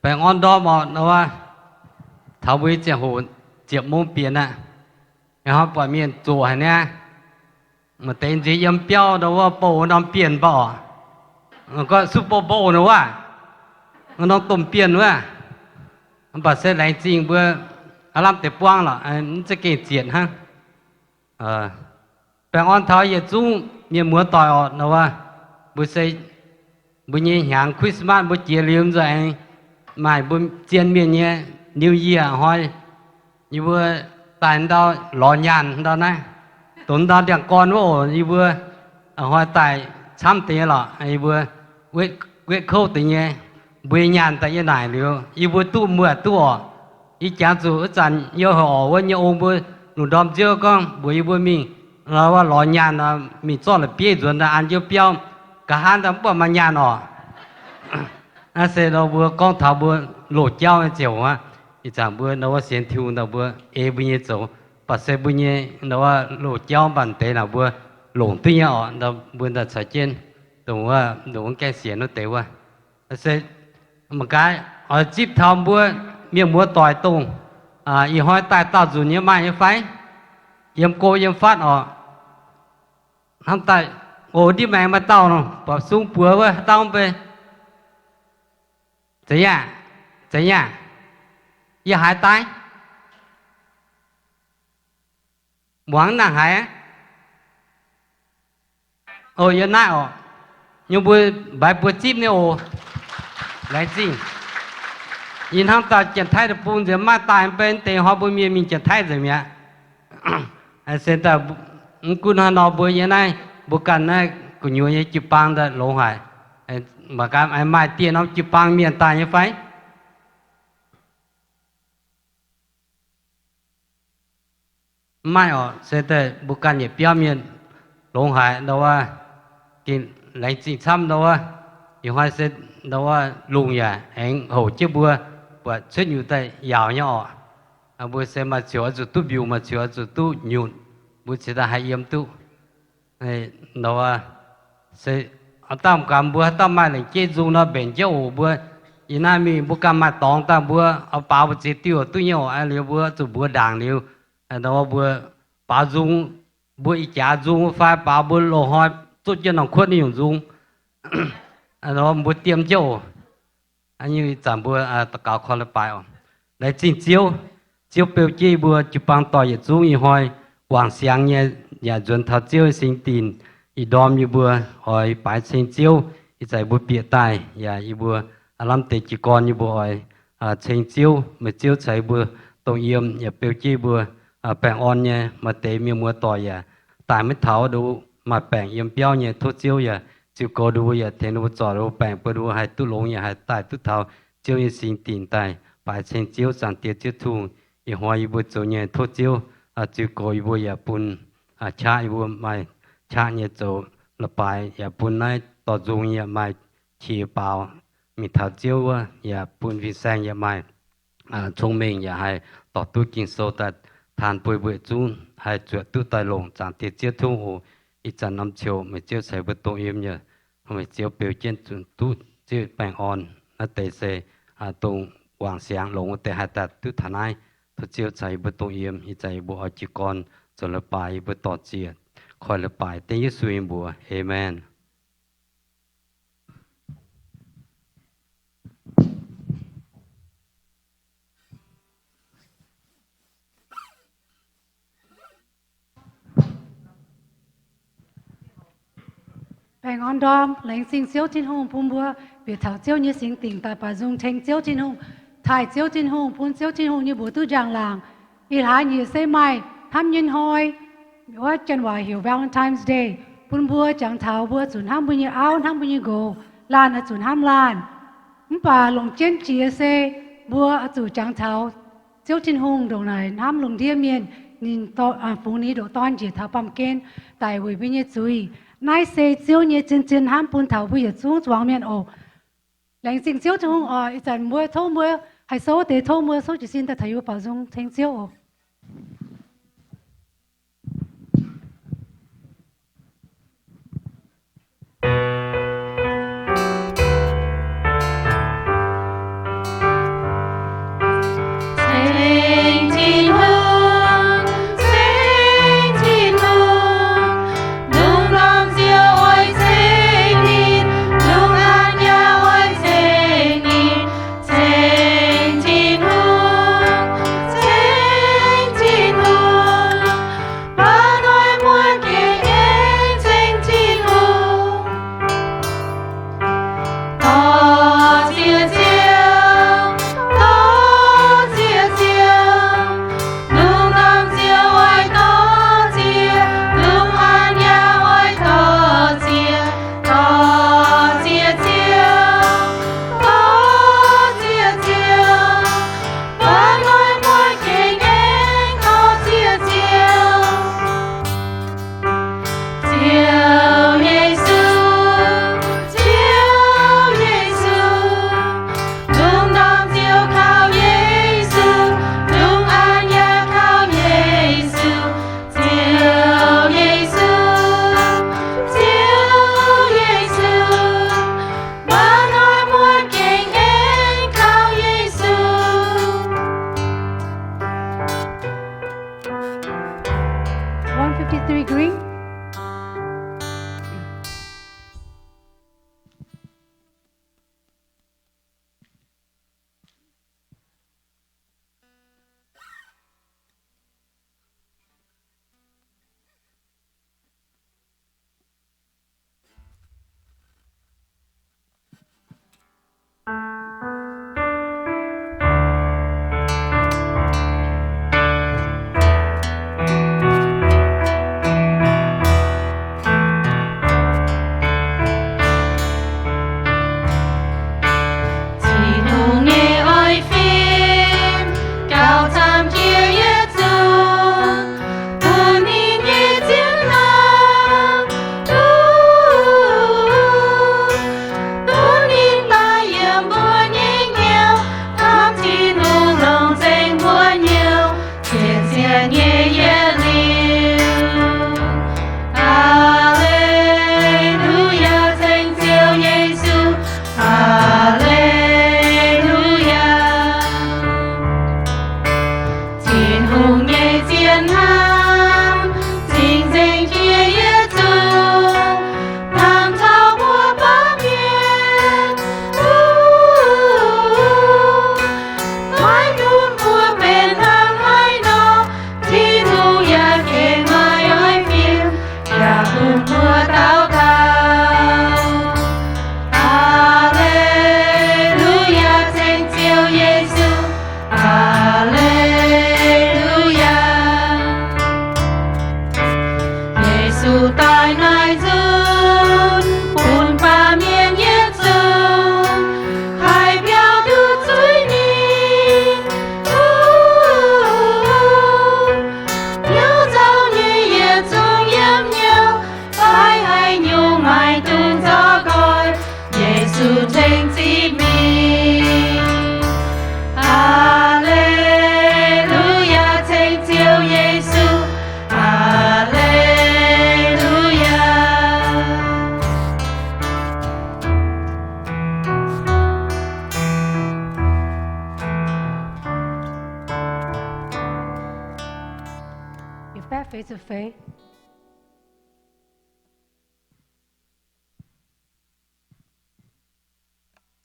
Baengh orn ndorm oc, ndau wuov, taux mbuo nyei ziangh hoc ziepc mong bienx aqv. Hnangv buatc mienh zoqc haic niaa. Maaih deix nziex yiem biauv ndau wuov bouh norm bienh mv baac oc, gorngv Super Bowl ndau wuov, norm domh bienh wuov. Mv baac se laengz zingh mbuo aav lamh deix buangv lorqc, mv za'gengh zietc hnangv. Baengh orn taux yietc zungv mienh muoz doic oc, ndau wuov, mbuo se mbuo nyei hnyangx Christmas mbuo jiex liuz nzunc aengx maaih mbuo zien mienh nyei New Year hnoi, yie mbuo daaih ndau lorz nyaanh ndau naaiv, dongh ndau ndiangx-gorn wuov oc, yie mbuo hnoi daaih camv deix nyei lorqc, yie mbuo wetv kouv deix nyei, mbuo nyei nyaanh daaih yie naaic liuz, yie mbuo duqv muoz duqv oc. Yie jangx zuqc wuov zanc yie heuc orqc wuov nyei ong mbuo lungh ndorm nziouv gorngv mbuox yie mbuo mingh lorz nyaanh, mingh zorqv la'bieiv nzuonx daaih an jienv biauv, nqa'haav daaih mv buatc maaih nyaanh orqc. Naaiv se mbuo gorngv taux mbuo loz-jauv nyei ziangh hoc aqv. Ih zanc mbuo ndau wuov sienx Tin-Hungh ndau mbuo ei mbuo nyei zoux, baac se mbuo nyei ndau wuov loz-jauv mv baac deix naaic mbuo longc duqv nyei orqc, mbuo daaih caux jienv dongh wuov, dongh wuov gaengh sienx wuov deix wuov. Se mangc gaax, oix zipv taux mbuo mienh muoz doic dongh ih hnoi daaih daauh nzunc nyei maaih nyei fai? Yiem go yiem fatv orqc. Hnamv daaih, o, ndiev maengx maaih dauh nor, buatc sung buoz wuov, haaix dauh mv bei? Zeiz-nyaac, zeiz-nyaac, yie haaix daaih? Muangx nangc haaix? O, yie naaiv orqc. Nyungc mbuo mbaix buoz zipv nyei oc. Laengz zingh. Yie hnamv daaih Janx-Taiv deic-bung nziex maaih daaih mv bei, deix hnoi mbuo mienh mingh Janx-Taiv nzengc mi'aqv. Se daaih mv gunv hnangv nor mbuo yie naaiv mbuo ganh naaiv gu'nyuoz nyei jiu-baang daaih longx haic. Mangc gaax maaih dieh norm jiu-baang mienh daaih nyei fai? Mv maaih orqc, se daaih mbuo ganh yietc biauv mienh longx haic ndau wuov, gengh laengz zingh camv ndau wuov. Ih hnoi se ndau wuov lungh yaac aengx houc jienv mbuo buatc cuotv nyutc daaih yaauc nyei orqc. Mbuo se maaih ziouc oix zuqc duqv mbiungc, maaih ziouc oix zuqc duqv nyutc, mbuo cingx daaih haih yiem duqv. Ndau wuov, se dangh gaax mbuo haaix dauh maaih lengc jeiv nzung nor mbenc jienv oc. Mbuo ih naaiv mingh mbuo ganh maaih dorngx daaih mbuo oix baaux mbu'ziex diuh duqv nyei oc. Liuz mbuo zuqc mbuox ndaangc liuz, ndau wuov mbuo baaux nzung, mbuo ih jaax nzung wuov fai baaux mbuo loz-hnoi zotv jienv norm kuotv nyungc nzung, mbuo diemv jienv oc. Ih zanc mbuo daux gaux koi leiz-baaix oc. Laengz zingh Ziouv, Ziouv beu jienv yie mbuo jiu-baang doic yietc zungv ih hnoi wangc siangx nyei yaac nzuonx taux Ziouv nyei singx dinc. Ih ndorm yie mbuo oix baaix ceng Ziouv, ih zanc yie mbuo bieqc daaih yaac yie mbuo aav lamh deix jiez gorn yie mbuo oix ceng Ziouv. Meih Ziouv caux yie mbuo dongh yiem yaac beu jienv yie mbuo baengh orn nyei. Maaih deix mienh muoz doic yaac daaih maiv taux, nduov maaih baengc yiem biauv nyei, tov Ziouv yaac ziux goux nduov yaac tengx nduov zorc nduov baengc bun nduov haih duqv longx yaac haih daaih duqv taux Ziouv nyei singx dinc daaih baaix ceng Ziouv. Zaangc Diex Ziouv Tin-Hungh, ih hnoi yie mbuo zoux nyei tov Ziouv ziux goux yie mbuo yaac bun qaqv yie mbuo maaih qaqv nyei zoux leiz-baaix yaac bun naaiv dorh nzung yaac maaih qiex baaux mingh taux Ziouv wuov, yaac bun fin-saeng yaac maaih cong-mengh yaac haih dorh duqv Ging-Sou daaih taan bun mbuo yietc zungv haih zuotc duqv daaih longc. Zaangc Diex Ziouv Tin-Hungh oc, ih zanc norm ziouc meih Ziouv ceix mbuo dongh yiem yaac meih Ziouv beu jienv zunc duqv Ziouv baengh orn. Naaiv deix se dongh wangc siangx longx wuov deix haih daaih duqv taux naaiv. Tov Ziouv caux yie mbuo dongh yiem. Ih zanc yie mbuo oix jiez gorn zoux leiz-baaix, yie mbuo dorh ziec koi leiz-baaix dengv Yesu nyei mbuox. Aamen. Baengh orn ndorm, laengz zingh Ziouv Tin-Hungh bun mbuo bieqc taux Ziouv nyei singx dingc daaih baaux nzung ceng Ziouv Tin-Hungh, taaih Ziouv Tin-Hungh, bun Ziouv Tin-Hungh nyei mbuox duqv njang-laangc. Ih hlaax nyieqc se maaih hnamv nyei hnoi, wuov janx-waac heuc Valentine's Day, bun mbuo jangx taux mbuo zuqc hnamv mbuo nyei auv, hnamv mbuo nyei nqox, laanh oix zuqc hnamv laanh. Mv baac longc jienv jiex se mbuo oix zuqc jangx taux Ziouv Tin-Hungh ndongc naaic hnamv lungh ndiev mienh, ninh fungx ninh ndoqc Dorn njiec taux baamh gen daic weic mbuo nyei zuiz. Naaiv se Ziouv nyei zien-zien hnamv bun taux mbuo yietc zungv zuangx mienh oc. Laengz zingh Ziouv Tin-Hungh oc. Ih zanc mbuo tov mbuo haih souv deix, tov mbuo souv jiez sin daaih taux yie mbuo baaux nzung ceng Ziouv oc.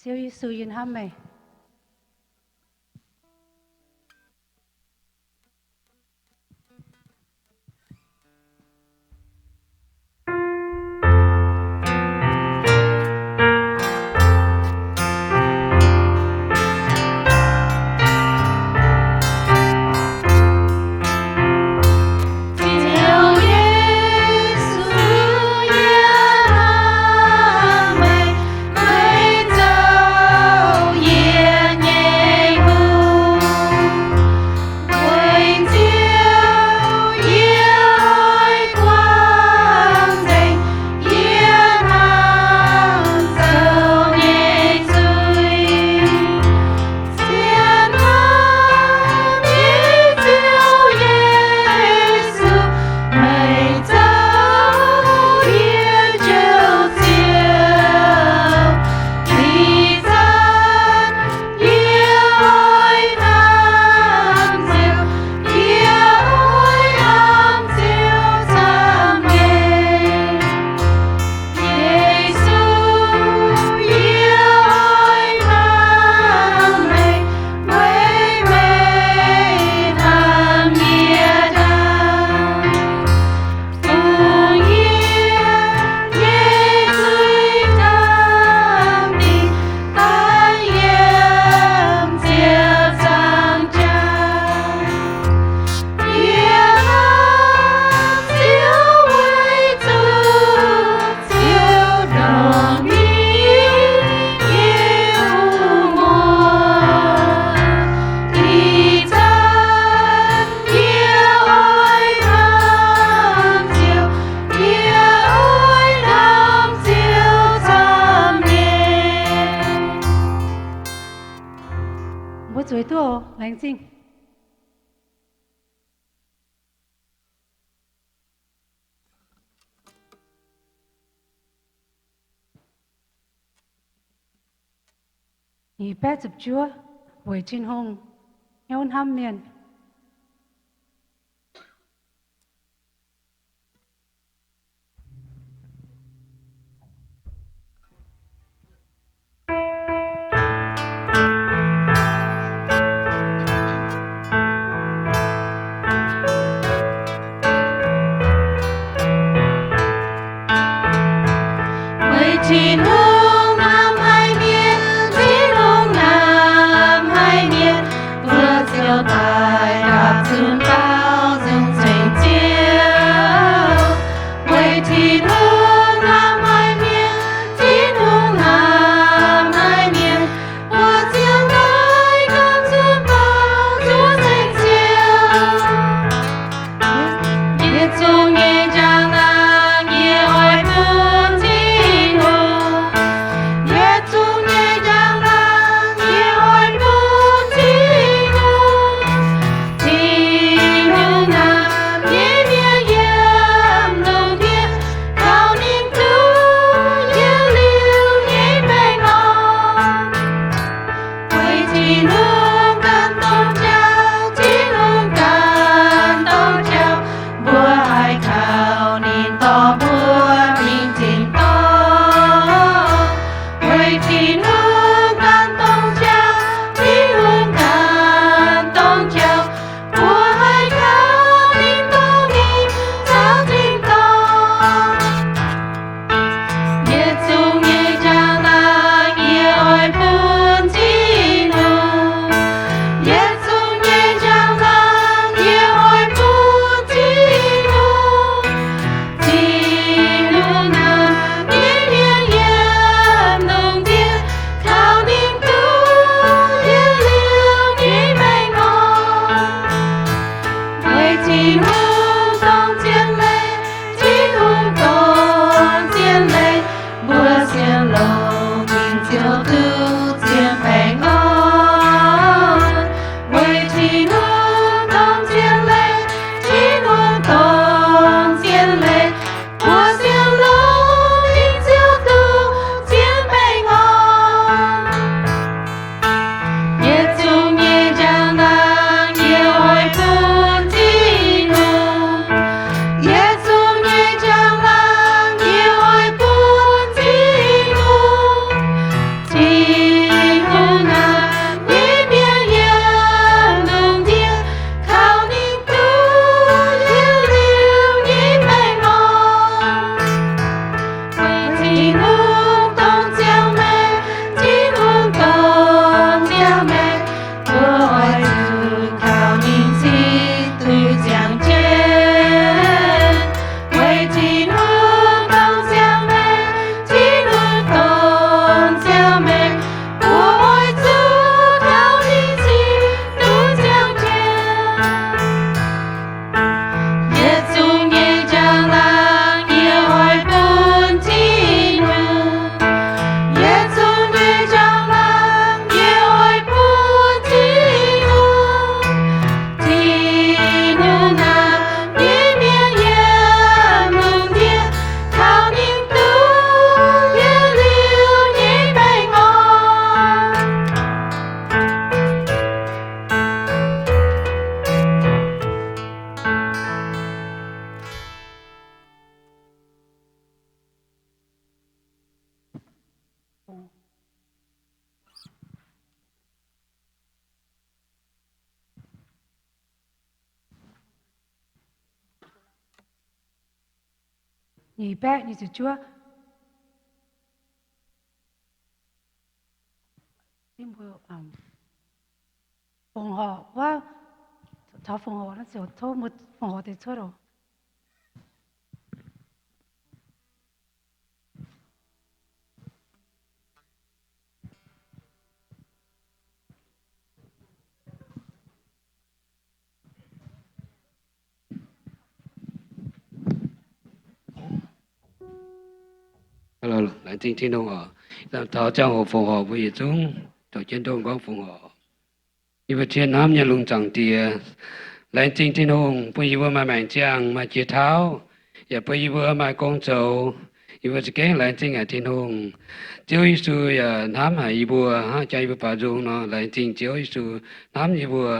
Ziouv Yesu, yie hnamv meih. Mbuo zueiz duqv, laengz zingh. Nyic baeqv ziepc juov, weic Tin-Hungh hnyouv hnamv mienh. Weic Tin-Hungh hnamv haic mienh, Tin-Hungh hnamv haic mienh, mbuo ziouc daaih nyic baeqv nyic ziepc juov. Fongc horc wuov, taux fongc horc naaiv ziouc tov mbuo fongc horc deix cuotv oc. Laengz zingh Tin-Hungh oc. Taux ziangh hoc fongc horc mbuo yietc zungv dorh jienv ndoqv gorngv fongc horc. Yie mbuo tien hnamv nyei lungh zaangc Diex, laengz zingh Tin-Hungh bun yie mbuo maaih maengc ziangh, maaih jiex tauv, yaac bun yie mbuo maaih gong zoux. Yie mbuo za'gengh laengz zingh haic Tin-Hungh. Ziouv Yesu yaac hnamv haic yie mbuo, hnangv jangx yie mbuo baaux nzung nor. Laengz zingh Ziouv Yesu hnamv yie mbuo.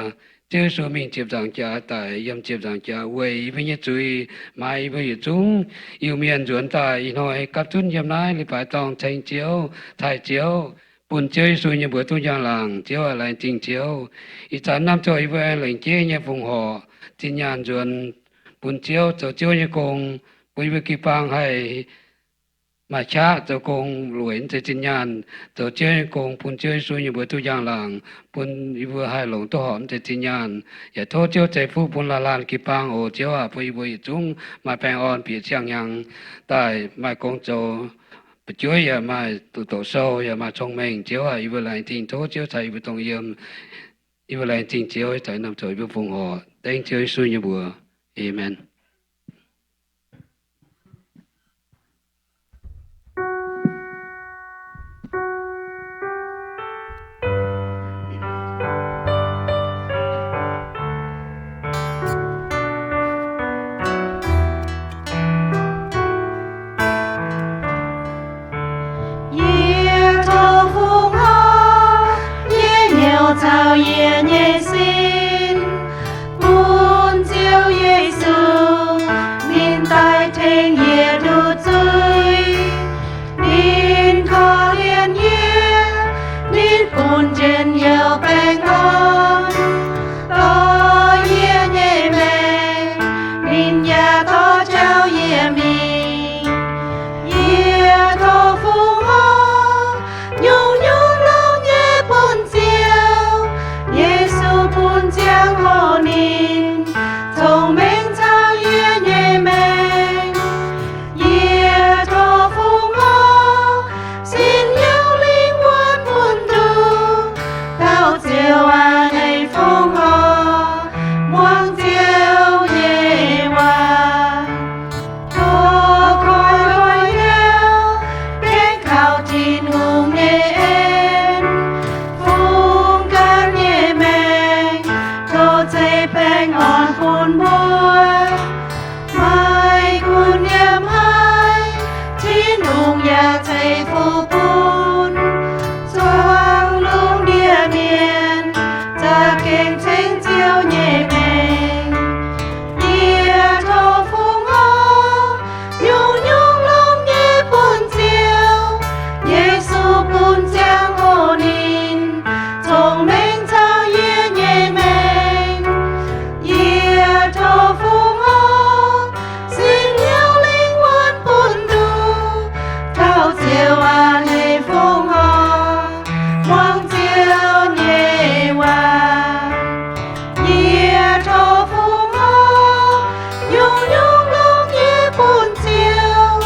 Ziouv Yesu mingh ziepc nzaangc jaax daic, yiem ziepc nzaangc jaax weic yie mbuo nyei zuiz, maaiz yie mbuo yietc zungv Iu-Mienh nzuonx daaih ih hnoi gapv zunv yiem naaiv leiz-baaix dorngh ceng Ziouv, taaih Ziouv, bun Ziouv Yesu nyei mbuox duqv njang-laangc. Ziouv aac, laengz zingh Ziouv. Ih zanc norm ziouc yie mbuo aengx lengc jeiv nyei fongc horc zinh nyaanh nzuonx bun Ziouv zoux Ziouv nyei gong, bun yie mbuo jiu-baang haih maaih qaqv zoux gong lueic mv zeiz zinh nyaanh, zoux Ziouv nyei gong bun Ziouv Yesu nyei mbuox duqv njang-laangc, bun yie mbuo haih longc duqv horpc mv zeiz zinh nyaanh. Yaac tov Ziouv ceix fuqv bun laanh laanh jiu-baang oc. Ziouv aac, bun yie mbuo yietc zungv maaih baengh orn bieqc siang-hnyangx daaih maaih gong zoux, fu'jueiv yaac maaih doqc sou, yaac maaih cong-mengh. Ziouv aac, yie mbuo laengz zingh, tov Ziouv caux yie mbuo dongh yiem. Yie mbuo laengz zingh Ziouv, ih zanc norm ziouc yie mbuo fongc horc dengv Ziouv Yesu nyei mbuox. Aamen. Yie tov fungx horc, yie hnyouv caux yie nyei sin, bun Ziouv Yesu ninh daaih tengx yie nduqc zuiz. Ninh korv-lienh yie, ninh bun njien-youh baengh orn, dorh yie nyei maengc, ninh yaac dorh jauv yie mingh. Yie tov fungx horc, nyungc-nyungc longx nyei bun Ziouv. Yesu bun ziangh hoc ninh cong-mengh caux yie nyei maengc. Yie tov fungx horc, sin youh lingh wuonh bun nduqc. Taux Ziouv aac, nyei fungx horc, muangx Ziouv nyei waac. Tov koi nqoi hnyouv, gengh kaux Tin-Hungh nyei en, fungx gan nyei maengc, tov zeiz baengh orn bun mbuo. Maaih kuv yiem haaix, Tin-Hungh yaac ceix fuqv bun. Zuangx lungh ndiev mienh za'gengh ceng Ziouv nyei maengc. Yie tov fungx horc, nyungc-nyungc longx nyei bun Ziouv. Yesu bun ziangh hoc ninh cong-mengh caux yie nyei maengc. Yie tov fungx horc, sin youh lingh wuonh bun nduqc. Taux Ziouv aac, nyei fungx horc, muangx Ziouv nyei waac. Yie tov fungx horc, nyungc-nyungc longx nyei bun Ziouv.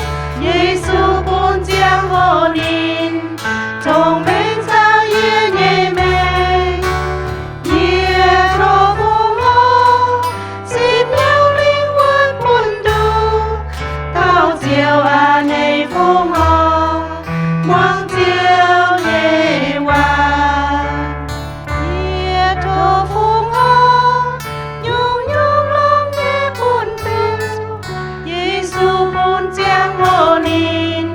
Yesu bun ziangh hoc ninh cong-mengh caux yie nyei maengc. Yie tov fungx horc, sin youh lingh wuonh bun nduqc. Taux Ziouv aac, nyei fungx horc, muangx Ziouv nyei waac. Yie tov fungx horc, nyungc-nyungc longx nyei bun Ziouv. Yesu bun ziangh hoc ninh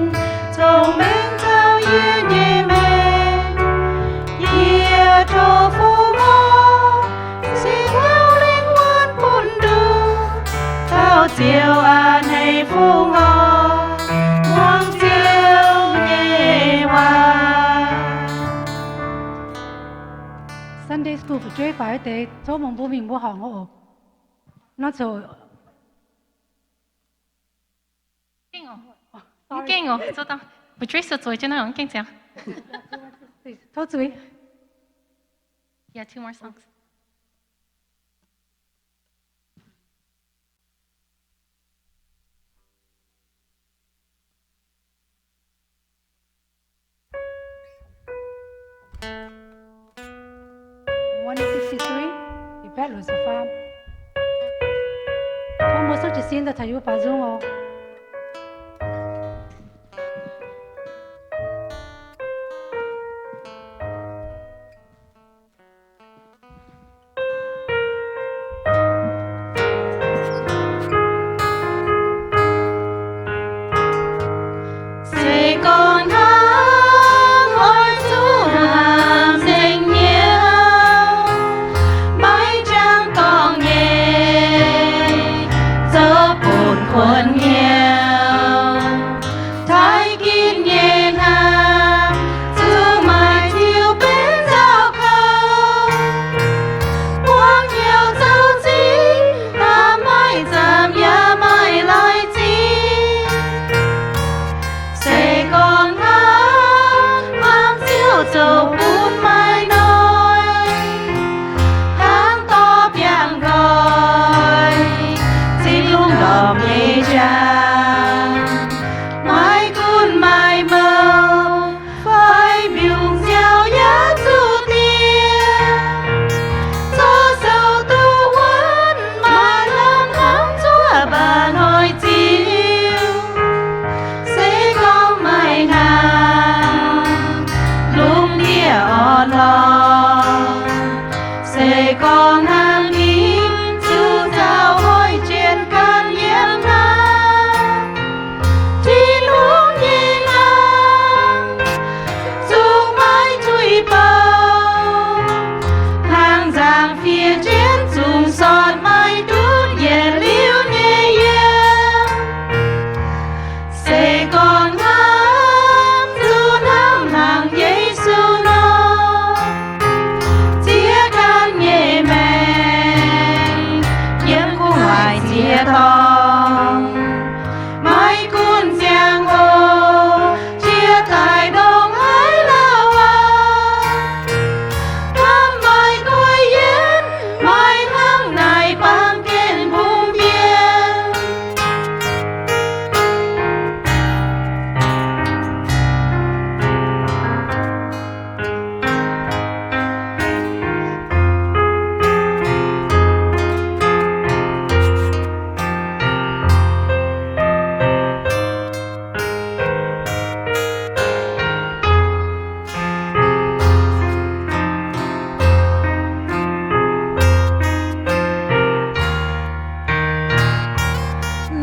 cong-mengh caux yie nyei maengc. Yie tov fungx horc, sin youh lingh wuonh bun nduqc. Taux Ziouv aac, nyei fungx horc, muangx Ziouv nyei waac. Sunday school fu'jueiv faix deix, tov mangc mbuo mingh mbuo horngc oc. Nor coc. Mv gengh oc, zoux dangh Patricia zueiz jienv naaiv oc, mv gengh ziangx. Tov zuiz. Yeah, two more songs. One sixty-three, ih baeqv lunc ziepc faam. Tov mbuo souv jiez sin daaih taux yie mbuo baaux nzung oc. Se gorngv hnangv oix zuqc hnangv nzengc hnyouv, maiv jangx dorngc nyei, zoux bun kuonx hnyouv. Taaih ginv nyei hnamv, zuqc maaih tiux benx nzauh kouv. Buangv hnyouv zoux zingh, hnamv maiv zaamc yaac maiv laaix zingh. Se gorngv hnangv, hnangv Ziouv zoux bun maaih noic, hnangv dorh biangh nqoi, zinh lungh ndorm nyei jangx, maiv gunv maaih mouh fai mbiungc nziaaux yaac zuqc diex. Zoux sou duqv wuonv maaih lamh hnamv zuov mbac noic ziux. Se gorngv maaih hnangv lungh ndiev orn-lorqc, se gorngv hnangv ninh zuqc nzauh hoic jienv ganh yiem naaiv Tin-Hungh nyei hnamv, zungv maiv tuix bouh, hnangv nzangc-fiev jienv zungh sortv maiv ndutv yietc liuz nyei yiem. Se gorngv hnamv zuqc hnangv nangc Yesu nor, ziex ganh nyei maengc yiem gu'nguaaic ziex dorngx, maiv gunv ziangh hoc jiex daaih ndongc haaix lauh aqv. Hnamv maaih guei yienv, maaih hnangv naaic baamh gen mbungv bienh.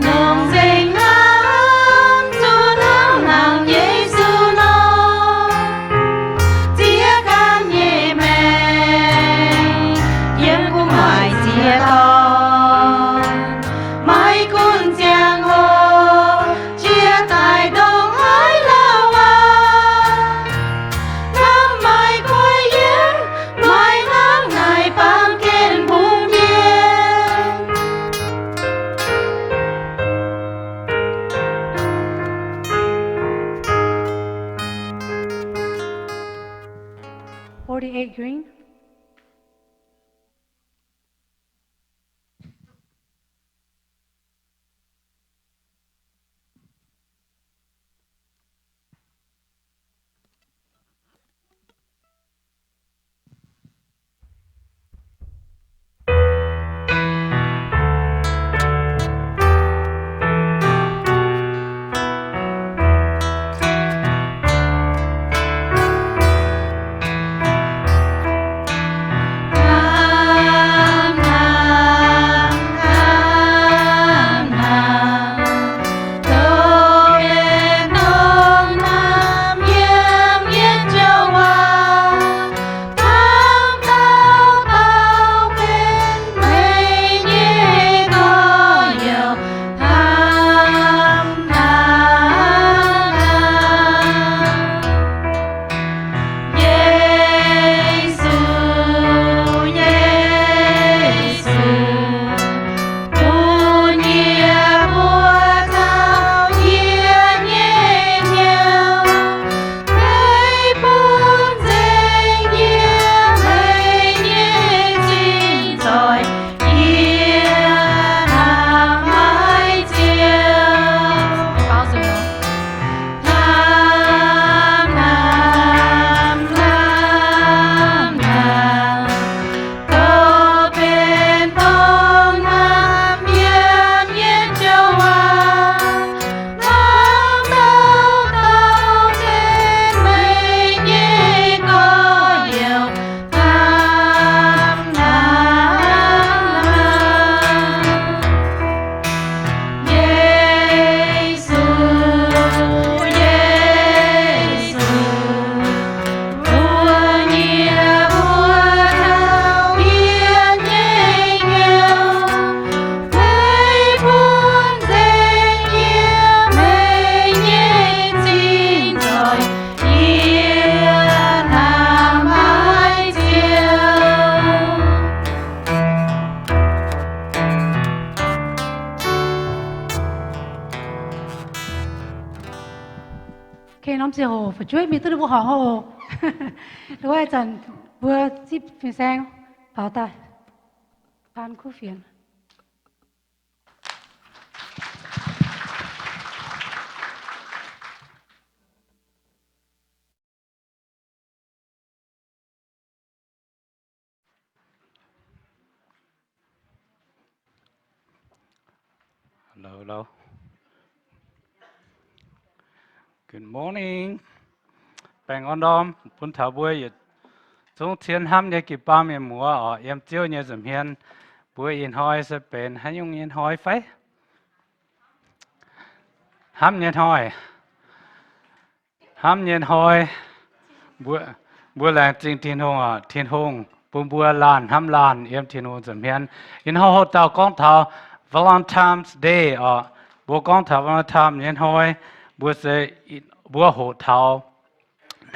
Nongc nzengc hnamv zuqc hnangv nangc Yesu nor, ziex ganh nyei maengc yiem gu'nguaaic ziex dorngx, maiv gunv ziangh hoc jiex daaih ndongc haaix lauh aqv. Hnamv maaih guei yienv, maaih hnangv naaic baamh gen mbungv bienh. Forty-eight green. ziangh hoc fu'jueiv mingh duqv ninh mbuo horngc oc. Wuov zanc mbuo zipv fin-saeng faaux daaih, paan kuv fienx. Hello, hello. Good morning. Baengh orn ndorm bun taux mbuo yietc zungv cien hnamv nyei jiu-baang mienh muoz oc, yiem Ziouv nyei nza'hmien. Mbuo ih hnoi se benx haaix nyungc nyei hnoi fai? Hnamv nyei hnoi. Hnamv nyei hnoi. Mbuo, mbuo laengz zingh Tin-Hungh oc. Tin-Hungh bun mbuo laanh hnamv laanh yiem Tin-Hungh nza'hmien. Ih hnoi hoqc dauh gorngv taux Valentine's Day oc. Mbuo gorngv taux Valentine nyei hnoi, mbuo se, mbuo hoqc taux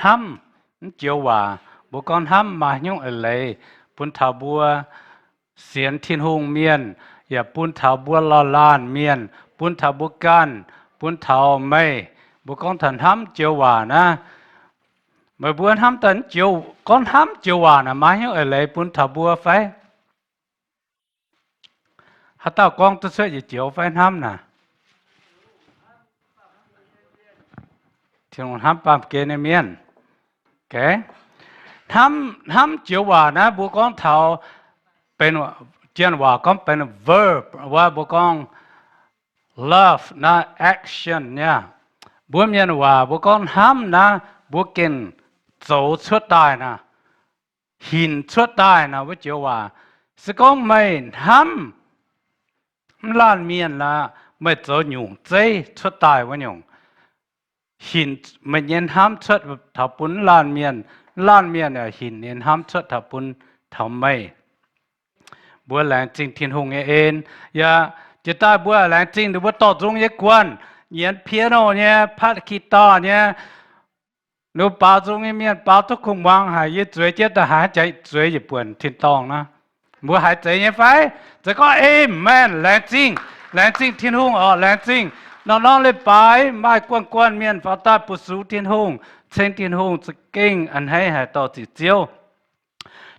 hnamv, mv joux waac. Mbuo gorngv hnamv maaih nyungc eix leiz bun taux mbuo sienx Tin-Hungh mienh, yaac bun taux mbuo laanh laanh mienh, bun taux mbuo ganh, bun taux meih. Mbuo gorngv taux hnamv joux waac naaiv, meih mbuo hnamv daaih, gorngv hnamv joux waac naaic maaih nyungc eix leiz bun taux mbuo fai? Haaix dauh gorngv duqv cuotv yietc joux fai hnamv naaic? Tin-Hungh hnamv baamh gen nyei mienh. Hnamv, hnamv joux waac naaiv mbuo gorngv taux, benx, janx waac gorngv benx verb, wuov mbuo gorngv love naaiv action nyei. Mbuo mienh waac mbuo gorngv hnamv naaiv mbuo gengh zoux cuotv daaih naaiv, hinc cuotv daaih naaiv wuov joux waac. Se gorngv meih hnamv mv laanh mienh aqv, meih zoux nyungc zeiv cuotv daaih wuov nyungc, hinc meih nyei hnamv cuotv taux bun mv laanh mienh, mv laanh mienh yaac hinc nyei hnamv cuotv taux bun taux meih. Mbuo laengz zingh Tin-Hungh nyei en. Yaac jiex daaih mbuo laengz zingh ninh mbuo dorh nzung nyei guanh, nyienx piano nyei, patv guitar nyei, ninh mbuo baaux nzung nyei mienh baaux duqv kuh muangx haic. Yie zueiz jienv daaih haiz jaax zueiz yietc buonc tin-dorngh naaiv. Mbuo haiz zeiz nyei fai? Zeiz gorngv amen. Laengz zingh, laengz zingh Tin-Hungh oc, laengz zingh. Norm-norm leiz-baaix maaih guanh guanh mienh faaux daaih fu-sux Tin-Hungh, ceng Tin-Hungh za'gengh a'hneiv haic dorh ziqc Ziouv.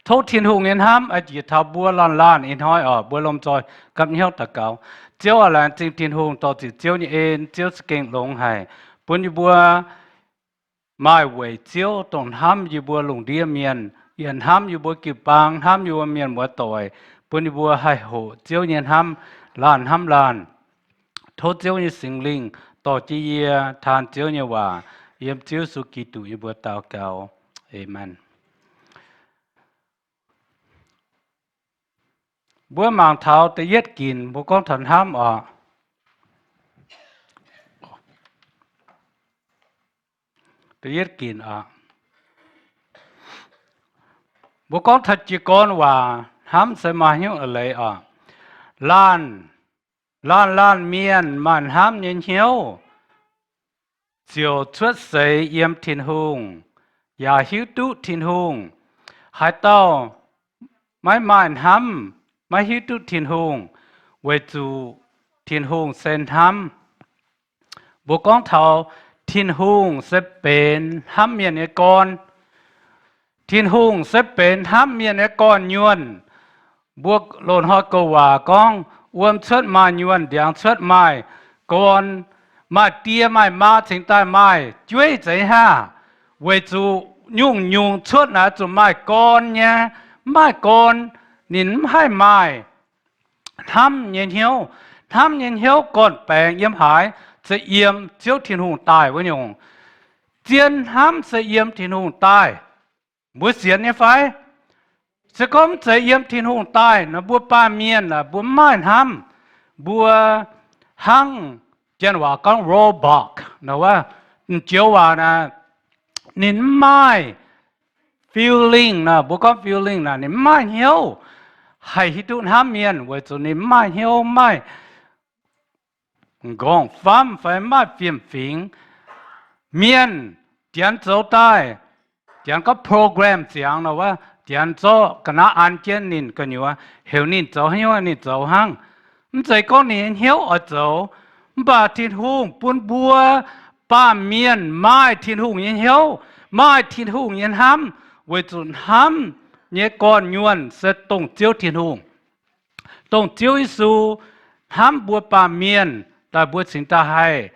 Tov Tin-Hungh nyei hnamv oix njiec taux mbuo laanh laanh ih hnoi oc. Mbuo lomh nzoih gapv hnyouv daux gaux. Ziouv aac, laengz zingh Tin-Hungh dorh ziqc Ziouv nyei en. Ziouv za'gengh longx haic bun yie mbuo maaih weic Ziouv dongh hnamv yie mbuo lungh ndiev mienh, yaac hnamv yie mbuo jiu-baang, hnamv yie mbuo mienh muoz-doic, bun yie mbuo haih hoqc Ziouv nyei hnamv, laanh hnamv laanh. Tov Ziouv nyei Singx Lingh dorh jienv yie taan Ziouv nyei waac. Yiem Ziouv Yesu Giduc yie mbuo daux gaux. Aamen. Mbuo mangc taux da'yietv ginc, mbuo gorngv taux hnamv oc. Da'yietv ginc oc, mbuo gorngv taux jiez gorn waac, hnamv se maaih hnyouv a'leiz oc. Laanh, laanh laanh mienh maaih hnamv nyei hnyouv ziouc cuotv seix yiem Tin-Hungh, yaac hiuv duqv Tin-Hungh. Haaix dauh maiv maaih hnamv, maiv hiuv duqv Tin-Hungh, weic zuqc Tin-Hungh se hnamv. Mbuo gorngv taux Tin-Hungh se benx hnamv mienh nyei gorn. Tin-Hungh se benx hnamv mienh nyei gorn-nyuonh. Mbuo loz-hnoi gouv waac gorngv, wuom cuotv maaih nyuonh, ndiangx cuotv maaih gorn, maaih die maaih maa cingx daaih maaih jueiv zeiz haav. Weic zuqc nyungc-nyungc cuotv naaic zuqc maaih gorn nyei. Mv maaih gorn, ninh mv haih maaih hnamv nyei hnyouv. Hnamv nyei hnyouv gorn-baengx yiem haaix? Se yiem Ziouv Tin-Hungh daaih wuov nyungc. Zien hnamv se yiem Tin-Hungh daaih. Mbuo sienx nyei fai? Se gorngv mv zeiz yiem Tin-Hungh daaih nor, mbuo baamh mienh aah, mbuo mv maaih hnamv. Mbuo hnangv janx waac gorngv robot nor, wuov, m'joux waac naaic, ninh mv maaih feeling nor, mbuo gorngv feeling naaic, ninh mv maaih hnyouv haih hiuv duqv hnamv mienh, weic zuqc ninh mv maaih hnyouv, mv maaih m'nqorngv famv fai mv maaih fiem-fingx. Mienh, Janx zoux daaih, Janx gorngv program ziangx nor, wuov, Janx zorqv ga'naaiv an jienv ninh gu'nyuoz, heuc ninh zoux haaix nyungc ninh zoux hnangv. Mv zeiz gorngv ninh nyei hnyouv oix zoux, mv baac Tin-Hungh bun mbuo Baamh mienh maaih Tin-Hungh nyei hnyouv, maaih Tin-Hungh nyei hnamv, weic zuqc hnamv nyei gorn-nyuonh se dongh Ziouv Tin-Hungh. Dongh Ziouv Yesu hnamv mbuo baamh mienh daaih mbuo cingx daaih haih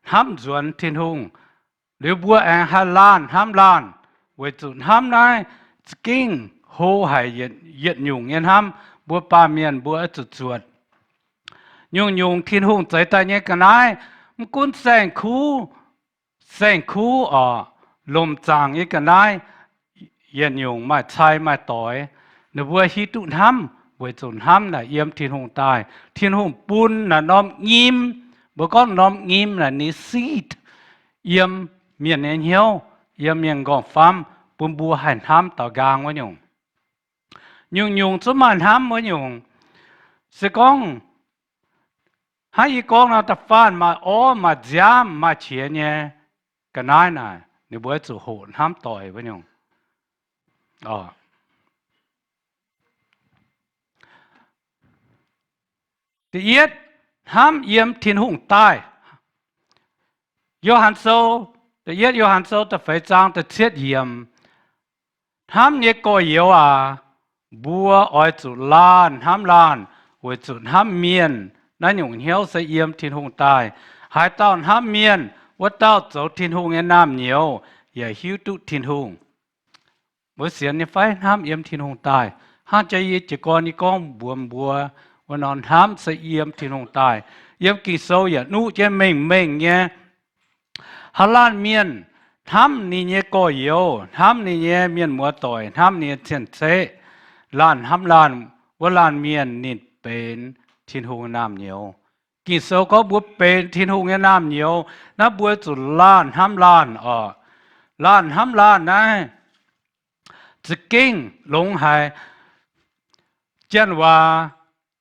hnamv nzuonx Tin-Hungh. Liuz mbuo aengx haih laanh hnamv laanh, weic zuqc hnamv naaiv za'gengh hlo haic yietc nyungc nyei hnamv, mbuo baamh mienh mbuo oix zuqc zuotc. Nyungc-nyungc Tin-Hungh zeix daaih nyei ga'naaiv, mv gunv saeng-kuv, saeng-kuv oc, lomc zaangc nyei ga'naaiv, yietc nyungc maaih cai maaih doix, ninh mbuo hiuv duqv hnamv weic zuqc hnamv naaic yiem Tin-Hungh daaih. Tin-Hungh bun naaic norm nyim, mbuo gorngv norm nyim naaic ninh seed, yiem mienh nyei hnyouv, yiem mienh m'nqorngv-famv, bun mbuo haih hnamv daaux nqaang wuov nyungc. Nyungc-nyungc zungv maaih hnamv wuov nyungc. Se gorngv hnangv yie gorngv nor, da'faanh maaih orv, maaih nziaamv, maaih qiex nyei ga'naaiv naaic, ninh mbuo zuqc hoqc hnamv doic wuov nyungc. Da'yietv, hnamv yiem Tin-Hungh daaih. Yo^han Sou, da'yietv Yo^han Sou da'feix zaang da'cietv yiemc. Hnamv nyei gorx-youz aac, mbuo oix zuqc laanh hnamv laanh, weic zuqc hnamv mienh naaiv nyungc hnyouv se yiem Tin-Hungh daaih. Haaix dauh hnamv mienh, wuov dauh zoux Tin-Hungh nyei naamh nyouz yaac hiuv duqv Tin-Hungh. Mbuo sienx nyei fai hnamv yiem Tin-Hungh daaih? Hnangv jaax yie jiez gorn nyei gorngv mbuox mbuo wuov nor, hnamv se yiem Tin-Hungh daaih. Yiem Ging-Sou yaac nuqv jienv mengh mengh nyei. Haaix laanh mienh hnamv ninh nyei gorx-youz, hnamv ninh nyei mienh muoz-doic, hnamv ninh nyei cien-ceqv, laanh hnamv laanh, wuov laanh mienh ninh benx Tin-Hungh nyei naamh nyouz. Ging-Sou gorngv mbuo benx Tin-Hungh nyei naamh nyouz. Naaiv mbuo zuqc laanh hnamv laanh oc. Laanh hnamv laanh naaiv za'gengh longx haic. Janx-waac,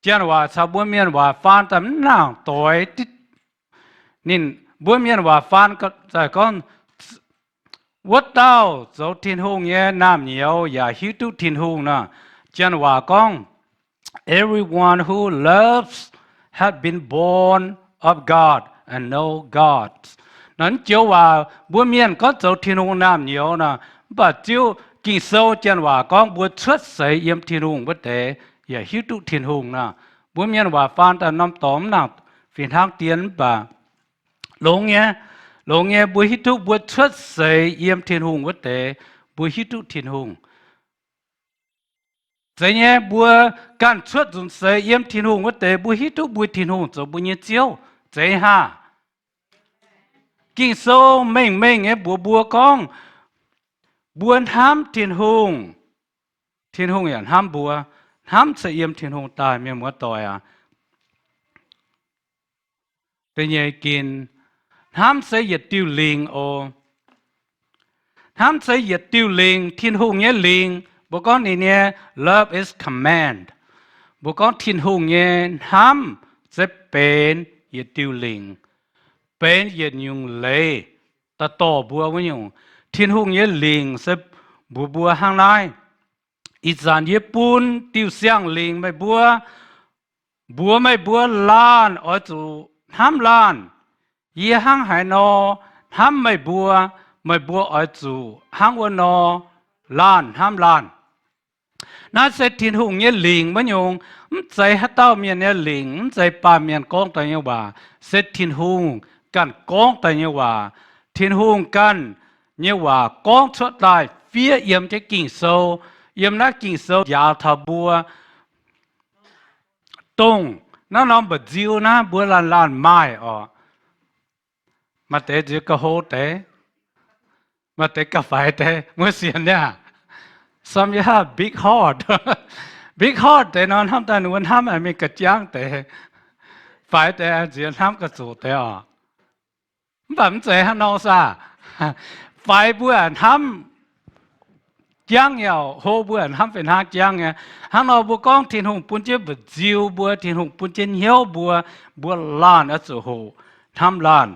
janx-waac caux mbuo mienh waac faan daaih mv nangc doix. Ninh mbuo mienh waac faan daaih gorngv, wuov dauh zoux Tin-Hungh nyei naamh nyouz yaac hiuv duqv Tin-Hungh nor. Janx-waac gorngv, everyone who loves has been born of God and know God. Naaiv joux waac mbuo mienh gorngv zoux Tin-Hungh naamh nyouz nor, mv baac Ziouv Ging-Sou janx-waac gorngv mbuo cuotv seix yiem Tin-Hungh wuov deix yaac hiuv duqv Tin-Hungh nor. Mbuo mienh waac faan daaih norm dorngx mv nangc fih hnangv dien, mv baac longx nyei, longx nyei, mbuo hiuv duqv mbuo cuotv seix yiem Tin-Hungh wuov deix, mbuo hiuv duqv Tin-Hungh. Zeiz nyei, mbuo ganh cuotv nzunc seix yiem Tin-Hungh wuov deix, mbuo hiuv duqv mbuo Tin-Hungh zoux mbuo nyei Ziouv. Zeiz haah? Ging-Sou mengh mengh nyei mbuox mbuo gorngv, mbuo hnamv Tin-Hungh, Tin-Hungh yaac hnamv mbuo. Hnamv se yiem Tin-Hungh daaih, mienh muoz-doic aac. Da'nyeic ginc, hnamv se yietc diuh lingc oc. Hnamv se yietc diuh lingc, Tin-Hungh nyei lingc. Mbuo gorngv ninh nyei love is command. Mbuo gorngv Tin-Hungh nyei hnamv se benx yietc diuh lingc, benx yietc nyungc leiz daaih dorh mbuo wuov nyungc. Tin-Hungh nyei lingc se mbuox mbuo hnangv naaiv, ih zanc yie bun diuh siang-lingc meih mbuo, mbuox meih mbuo laanh oix zuqc hnamv laanh. Yie hnangv haaix nor hnamv meih mbuo, meih mbuo oix zuqc hnangv wuov nor laanh hnamv laanh. Naaiv se Tin-Hungh nyei lingc wuov nyungc, mv zeiz haaix dauh mienh nyei lingc, mv zeiz baamh mienh gorngv daaih nyei waac, se Tin-Hungh ganh gorngv daaih nyei waac. Tin-Hungh ganh nyei waac gorngv cuotv daaih fiev yiem jienv Ging-Sou, yiem naaiv Ging-Sou njaaux taux mbuo. Dongh naaiv norm mba'nziu naaiv mbuo laanh laanh maaih oc. Maaih deix nziex ga'hlo deix, maaih deix ga'faix deix, mbuo sienx niaa. Some have big heart. Big heart deix nor hnamv daaih ninh mbuo hnamv mingh ga'jangv deix. Faix deix nziex hnamv ga'zuqc deix oc. Mv baac mv zeiz hnangv nor saah. Faix mbuo hnamv jangv nyei, hlo mbuo hnamv fih hnangv jangv nyei. Hnangv nor mbuo gorngv Tin-Hungh bun jienv mba'nziu mbuo, Tin-Hungh bun jienv hnyouv mbuo, mbuo laanh oix zuqc hoqc hnamv laanh.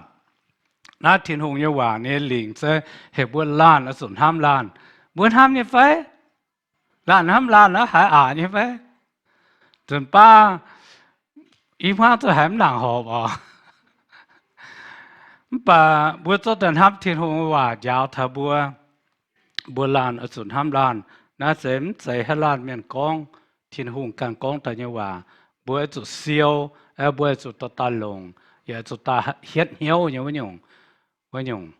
Naaiv Tin-Hungh nyei waac nyei lingc se heuc mbuo laanh oix zuqc hnamv laanh. Mbuo hnamv nyei fai? Laanh hnamv laanh naaiv haiz aqc nyei fai? Nzunc baav i hmuangv zuqc haiz mv nangc horpc oc. Mv baac mbuo zorqv daaih hnamv Tin-Hungh nyei waac njaaux taux mbuo, mbuo laanh oix zuqc hnamv laanh. Naaiv se mv zeiz haaix laanh mienh gorngv, Tin-Hungh ganh gorngv daaih nyei waac. Mbuo oix zuqc siou, mbuo oix zuqc dorh daaih longc, yaac zuqc daaih hietv hnyouv nyei wuov nyungc, wuov nyungc.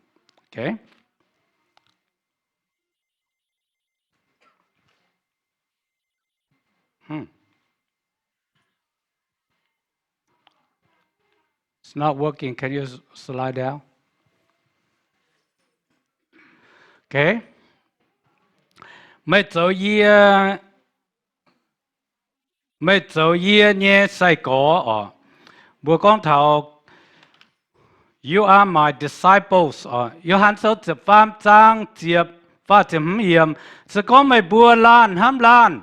It's not working. Can you slide down? Okay. Meih zoux yie, meih zoux yie nyei sai-gorx oc. Mbuo gorngv taux You are my disciples oc. Yo^han Sou ziepc faam zaang ziepc faah ziepc hmz yiemc, se gorngv meih mbuo laanh hnamv laanh,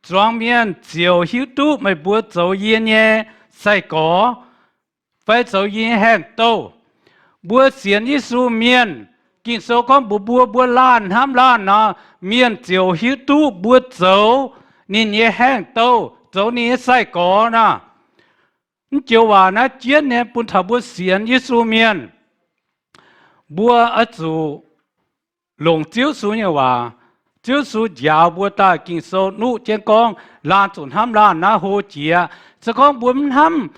zuangx mienh ziouc hiuv duqv meih mbuo zoux yie nyei sai-gorx fai zoux yie nyei haengh douh. Mbuo sienx Yesu mienh, Ging-Sou gorngv mbuox mbuo, mbuo laanh hnamv laanh nor, mienh ziouc hiuv duqv mbuo zoux ninh nyei haengh douh, zoux ninh nyei sai-gorx nor. Mv joux waac naaiv jienv nyei bun taux mbuo sienx Yesu mienh, mbuo oix zuqc longc Ziouv Yesu nyei waac. Ziouv Yesu njaaux mbuo daaih, Ging-Sou nuqv jienv gorngv laanh zuqc hnamv laanh naaiv hlo jiex. Se gorngv mbuo mv hnamv